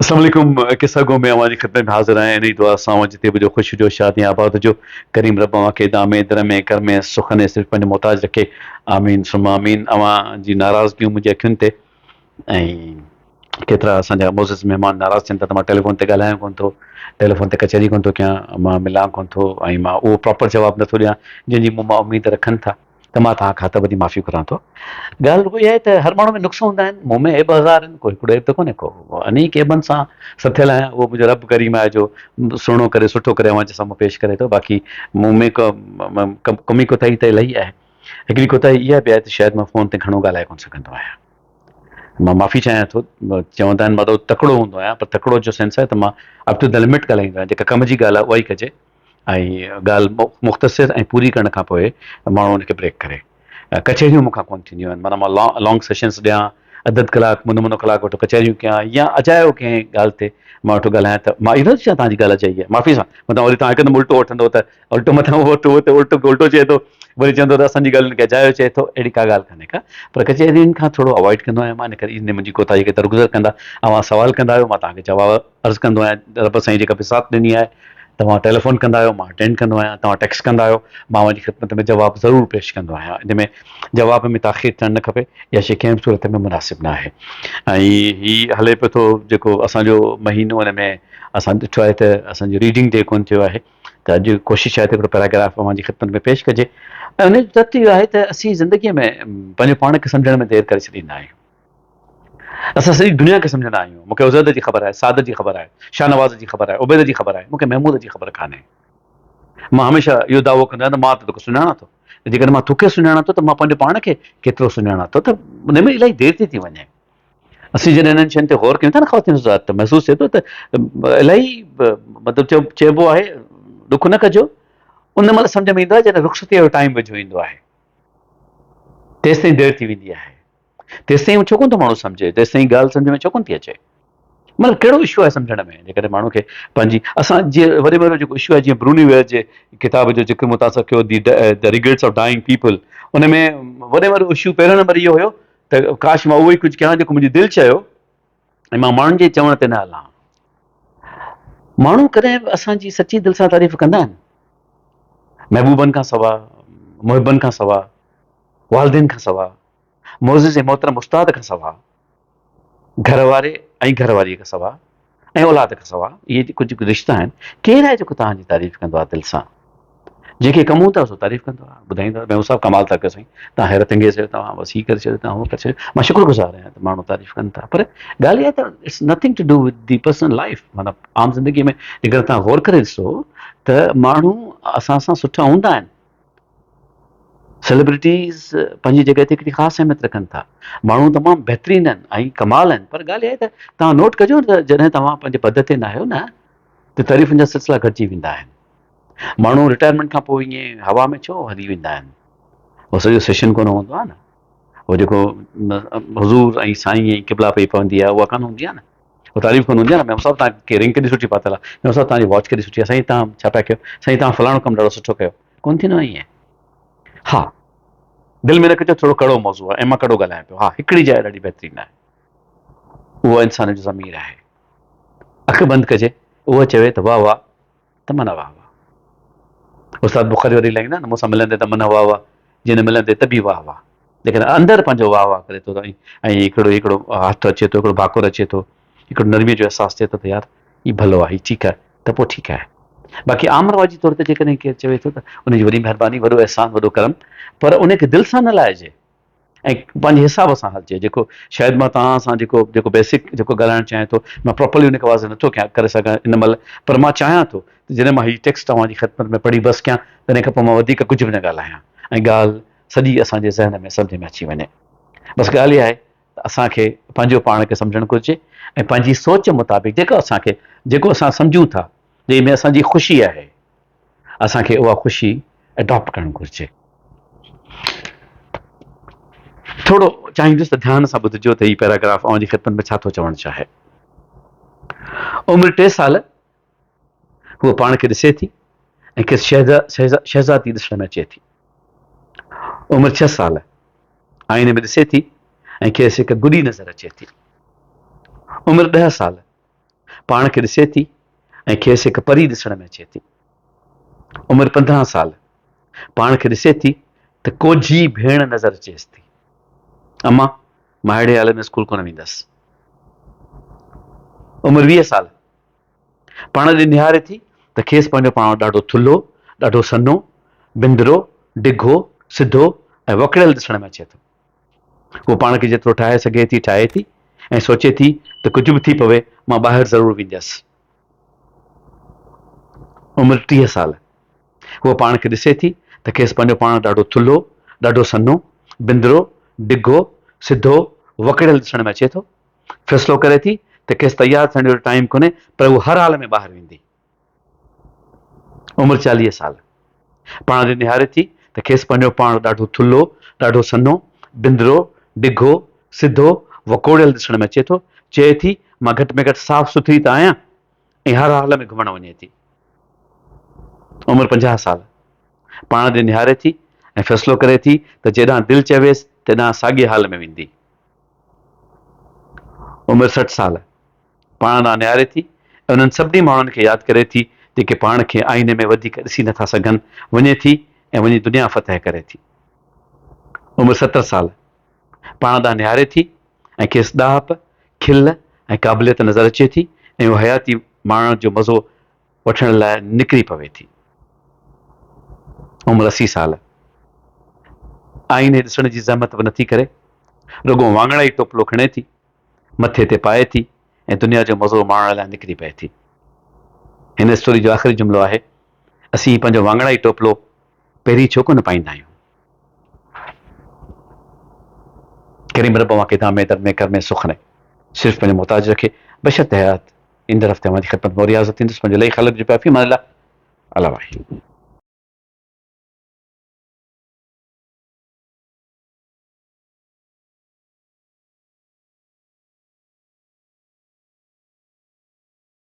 السلام عليڪم قصه گو ۾ اوهان جي خدمت ۾ حاضر آهيان انهي دعا سان اوهان جتي به هجو خوش هجو شاد ۽ آباد هجو ڪريم رب اوهان کي دامي درمي ڪرمي سخن ۽ صرف پنهنجو محتاج رکي آمين ثم آمين اوهان جي ناراضگيون منهنجي اکين تي ۽ ڪيترا اسان جا معزز مهمان ناراض ٿين ٿا ته مان ٽيليفون تي ڳالهايان ڪونه ٿو ٽيليفون تي ڪچهري ڪونه ٿو ڪيان مان ملان ڪونه ٿو ۽ مان اهو پراپر جواب نٿو ڏيان جنهن جي مون مان اميد رکن ٿا ته مان توهان کان هٿ ٻڌي معافي گهران ٿو. ڳالهه رڳو اها آهي ته هر ماڻهو ۾ نقص هوندا آهن، مون ۾ عيب هزار آهن، ڪو هڪڙو عيب ته ڪونهي ڪو، انيڪ عيبن سان سٿيل آهيان، اهو منهنجو رب ڪريم آهي جو سهڻو ڪري سٺو ڪري اوهان جي سامهون پيش ڪري ٿو، باقي مون ۾ ڪمي ڪوتاهي ته الاهي آهي. هڪڙي ڪوتاهي اها به آهي ته شايد مان فون تي گهڻو ڳالهائي ڪونه سگهندو آهيان. مان معافي چاهيان ٿو، چوندا آهن مان ته تڪڙو هوندو آهيان پر تڪڙو جو سينس آهي ته مان اپ ٽو the limit ڳالهائيندو آهيان، جيڪا ڪم جي ڳالهه آهي اها ئي ڪجي. ۽ ڳالهه مختصر ۽ پوري ڪرڻ کان پوء ماڻهو ان کي بريڪ ڪري. ڪچهريون مون کان ڪونه ٿينديون آهن معنيٰ مان لانگ سيشنس ڏيان اڌ اڌ ڪلاڪ منو منو ڪلاڪ ويٺو ڪچهريون ڪيان يا اجايو ڪنهن ڳالهه تي مان ويٺو ڳالهايان ته مان اهو نٿو چوان توهان جي ڳالهه اجائي آهي معافي سان متان وري توهان هڪدم الٽو وٺندو ته الٽو مٿان اهو الٽو الٽو چئي ٿو وري چوندو ته اسان جي ڳالهين کي اجايو چئي ٿو اهڙي ڪا ڳالهه ڪانهي ڪا پر ڪچهرين کان ٿورو اوائڊ ڪندو آهيان مان ان ڪري ان منهنجي ڪوتاهي کي درگذر ڪندا اوهان سوال ڪندا آهيو مان توهان کي جواب عرض ڪندو آهيان رب سائين جيڪا بساط ڏني آهي توهان ٽيليفون ڪندا آهيو مان اٽينڊ ڪندو آهيان توهان ٽيڪسٽ ڪندا آهيو مان اوهان جي خدمت ۾ جواب ضرور پيش ڪندو آهيان ان ۾ جواب ۾ تاخير ٿيڻ نه کپي اها شي ڪنهن به صورت ۾ مناسب نه آهي ۽ هي هلي پيو ٿو جيڪو اسان جو مهينو ان ۾ اسان ڏٺو آهي ته اسان جو ريڊنگ ڊي ڪونه ٿيو آهي ته اڄ ڪوشش آهي ته هڪڙو پيراگراف اوهان جي خدمت ۾ پيش ڪجي ۽ ان جو تت اهو آهي ته اسين زندگي ۾ پنهنجو پاڻ کي سمجهڻ ۾ دير ڪري ڇڏيندا آهيون اسان سڄي دنيا کي سمجهندا آهيون. مون کي عزيد جي خبر آهي، سعد جي خبر آهي، شاهنواز جي خبر آهي، عبيد جي خبر آهي، مون کي محمود جي خبر ڪانهي. مان هميشه اهو دعوو ڪندو آهيان ته مان ته توکي سڃاڻان ٿو. جيڪڏهن مان توکي سڃاڻان ٿو ته مان پنهنجو پاڻ کي ڪيترو سڃاڻان ٿو ته ان ۾ الاهي دير ٿي ٿي وڃي. اسين جڏهن انهن شين تي غور ڪيون ٿا نه خواتين حضرات ته محسوس ٿئي ٿو ته الاهي مطلب چئبو آهي ڏک نه ڪجو ان مهل سمجهه ۾ ايندو آهي جڏهن رخصتيء جو ٽائيم ويجهو ايندو آهي تيستائين دير ٿي ويندي آهي. تيستائين ڇو ڪونه ٿو ماڻهو سمجهي تيستائين ڳالهه سمجهه ۾ ڇو ڪونه ٿي اچي مطلب ڪهڙو اشو آهي سمجهڻ ۾ جيڪڏهن ماڻهو کي پنهنجي اسان جي وڏي ۾ وڏو جيڪو اشو آهي جيئن بروني ويئر جي ڪتاب جو ذڪر مون توهان سان ڪيو the the regrets of dying people ان ۾ وڏي ۾ وڏو اشو پهريون نمبر اهو هيو ته ڪاش مان اهو ئي ڪجهه ڪيان جيڪو منهنجي دل چيو ۽ مان ماڻهن جي چوڻ تي نه هلان ماڻهو ڪڏهن به اسان جي سچي دل سان تعريف ڪندا آهن محبوبن کان سوا محبن کان سوا والدين کان سوا معزز ۽ محترم استاد کان سوا، گهر واري ۽ گهر واريء کان سوا ۽ اولاد کان سوا اهي ڪجهه رشتا آهن، ڪير آهي جيڪو توهان جي تعريف ڪندو آهي دل سان؟ جنهن کي ڪم هوندو آهي سو تعريف ڪندو آهي، ٻڌائيندو آهي محمود صاحب ڪمال ٿا ڪيو سائين، توهان حيرت انگيز آهيو، توهان بس هي ڪري ڇڏيو، توهان هو ڪري ڇڏيو، مان شڪر گذار آهيان ته ماڻهو تعريف ڪن ٿا پر ڳالهه اها آهي ته it's nothing to do with the personal life معنيٰ عام زندگي ۾ جيڪڏهن توهان غور ڪري ڏسو ته ماڻهو اسان سان سٺا هوندا آهن. سيلبرٽيز پنهنجي جڳهه تي هڪڙي خاص اهميت رکن ٿا. ماڻهو تمام بهترين آهن ۽ ڪمال آهن پر ڳالهه اها آهي ته توهان نوٽ ڪجو ته جڏهن توهان پنهنجي پد تي ناهيو نه ته تعريفن جا سلسلا گهٽجي ويندا آهن. ماڻهو رٽائرمينٽ کان پوء ائين هوا ۾ ڇو هلي ويندا آهن؟ هو سڄو سيشن ڪونه هوندو آهي نه. هو جيڪو حضور ۽ سائين ۽ قبلا پئي پوندي آهي اها ڪانه هوندي آهي نه. هو تعريف ڪندو هوندي آهي نه ميم صاحب توهان کي رنگ ڪيڏي سٺي پاتل آهي، ميم صاحب توهان جي واچ ڪيڏي سٺي آهي، سائين توهان ڇا پيا ڪيو، سائين توهان فلاڻو ڪم ڏاڍو سٺو ڪيو. ڪونه ٿيندو آهي ائين. ها دل ۾ نه ڪجو ٿورو ڪڙو موضوع آهي ۽ مان ڪڙو ڳالهايان پيو. ها هڪڙي جاء ڏاڍي بهترين آهي اهو انسان جو ضمير آهي. اک بند ڪجي اهو چوي ته واه واه ته معنيٰ واه واه. استاد بخاري وري لائيندا نه مون سان ملندي ته معنيٰ واه واه جي نه ملندي ته به واه واه. جيڪڏهن اندر پنهنجو واه واه ڪري ٿو ته ۽ هڪڙو هڪڙو هٿ اچي ٿو هڪڙو ڀاڪر اچي ٿو هڪڙو نرميء جو احساس ٿئي ٿو ته يار هي ڀلو آهي هي ٺيڪ آهي ته پوء ٺيڪ آهي. باقي عام رواجي طور تي جيڪڏهن ڪير چوي ٿو ته ان جي وڏي مهرباني، وڏو احسان، وڏو ڪرم، پر ان کي دل سان نه لائجي ۽ پنهنجي حساب سان هلجي جيڪو شايد مان توهان سان جيڪو جيڪو بيسڪ جيڪو ڳالهائڻ چاهيان ٿو مان پراپرلي ان کي واضح نٿو ڪيان ڪري سگهان ان مهل پر مان چاهيان ٿو ته جڏهن مان هي ٽيڪسٽ اوهان جي خدمت ۾ پڙهي بس ڪيان تڏهن کان پوء مان وڌيڪ ڪجهه به نه ڳالهايان ۽ ڳالهه سڄي اسان جي ذهن ۾ سمجهه ۾ اچي وڃي بس ڳالهه اها آهي ته اسان کي پنهنجو پاڻ کي سمجهڻ گهرجي ۽ پنهنجي سوچ مطابق جيڪو اسان کي جيڪو اسان سمجهون ٿا جنهن ۾ اسان جي خوشي آهي اسان کي اها خوشي اڊاپٽ ڪرڻ گهرجي. ٿورو چاهيندس ته ڌيان سان ٻڌجو ته هي پيراگراف اوهان جي خدمت ۾ ڇا ٿو چوڻ چاهي. عمر 3 سال هوء پاڻ کي ڏسي ٿي ۽ کيس شهزادي ڏسڻ ۾ اچي ٿي. عمر 6 سال آئيني ۾ ڏسي ٿي ۽ کيس هڪ گڏي نظر اچي ٿي. عمر 10 سال پاڻ کي ڏسي ٿي ۽ کيس هڪ پري ڏسڻ ۾ اچي ٿي. عمر 15 سال، پاڻ کي ڏسي ٿي ته ڪوجهي ڀيڻ نظر اچيس ٿي. اما، مان اهڙي حال ۾ اسڪول ڪونه ويندس. عمر 20 سال، پاڻ ڏي نهاري ٿي ته کيس پنهنجو پاڻ ڏاڍو ٿلهو، ڏاڍو سنهو، بندرو، ڊگهو، سڌو ۽ وڪڙيل ڏسڻ ۾ اچي ٿو. هوء پاڻ کي جيترو ٺاهي سگهي ٿي، ٺاهي ٿي ۽ سوچي ٿي ته ڪجهه به ٿي پوي، مان ٻاهر ضرور وينديس. عمر 30 سال، هوء پاڻ کي ڏسي ٿي ته کيس پنهنجو پاڻ ڏاڍو ٿلهو، ڏاڍو سنهو، بندرو، ڊگهو، سڌو، وڪڙيل ڏسڻ ۾ اچي ٿو. فيصلو ڪري ٿي ته کيس تيار ٿيڻ جو ٽائيم ڪونهي پر هوء هر حال ۾ ٻاهر ويندي. عمر 40 سال. پاڻ ڏي نهاري ٿي ته کيس پنهنجو پاڻ ڏاڍو ٿلهو، ڏاڍو سنهو، بندرو، ڊگهو، سڌو، وڪوڙيل ڏسڻ ۾ اچي ٿو. چئي ٿي، مان گهٽ ۾ گهٽ صاف سٿري ته آهيان ۽ هر حال ۾ گهمڻ وڃي ٿي. عمر 50 سال. پاڻ ڏي نهاري ٿي ۽ فيصلو ڪري ٿي ته جيڏانهن دل چويس تيڏانهن ساڳئي حال ۾ ويندي. عمر 60 سال. پاڻ ڏانهن نهاري ٿي ۽ انهن سڀني ماڻهن کي ياد ڪري ٿي جيڪي پاڻ کي آئيني ۾ وڌيڪ ڏسي نٿا سگهن، وڃي ٿي ۽ وڃي دنيا فتح ڪري ٿي. عمر 70 سال. پاڻ ڏانهن نهاري ٿي ۽ کيس ڏاهپ، کل ۽ قابليت نظر اچي ٿي ۽ هوء حياتي ماڻڻ جو مزو وٺڻ لاء نڪري پوي ٿي. عمر 80 سال. آئيني ڏسڻ جي زحمت به نٿي ڪري، رڳو واڱڻائي ٽوپلو کڻي ٿي، مٿي تي پائي ٿي ۽ دنيا جو مزو ماڻڻ لاء نڪري پئي ٿي. هن اسٽوري جو آخري جملو آهي، اسين پنهنجو واڱڻائي ٽوپلو پهرين ڇو ڪونه پائيندا آهيون؟ ڪريم رب اوهان کي دامي درمي ڪرمي سخني صرف پنهنجو محتاج رکي بشرط حيات. ايندڙ هفتي اوهان جي خدمت ۾ وري حاضر ٿيندس. پنهنجو لئي خالق جو پيا في امان الله. الله واهي.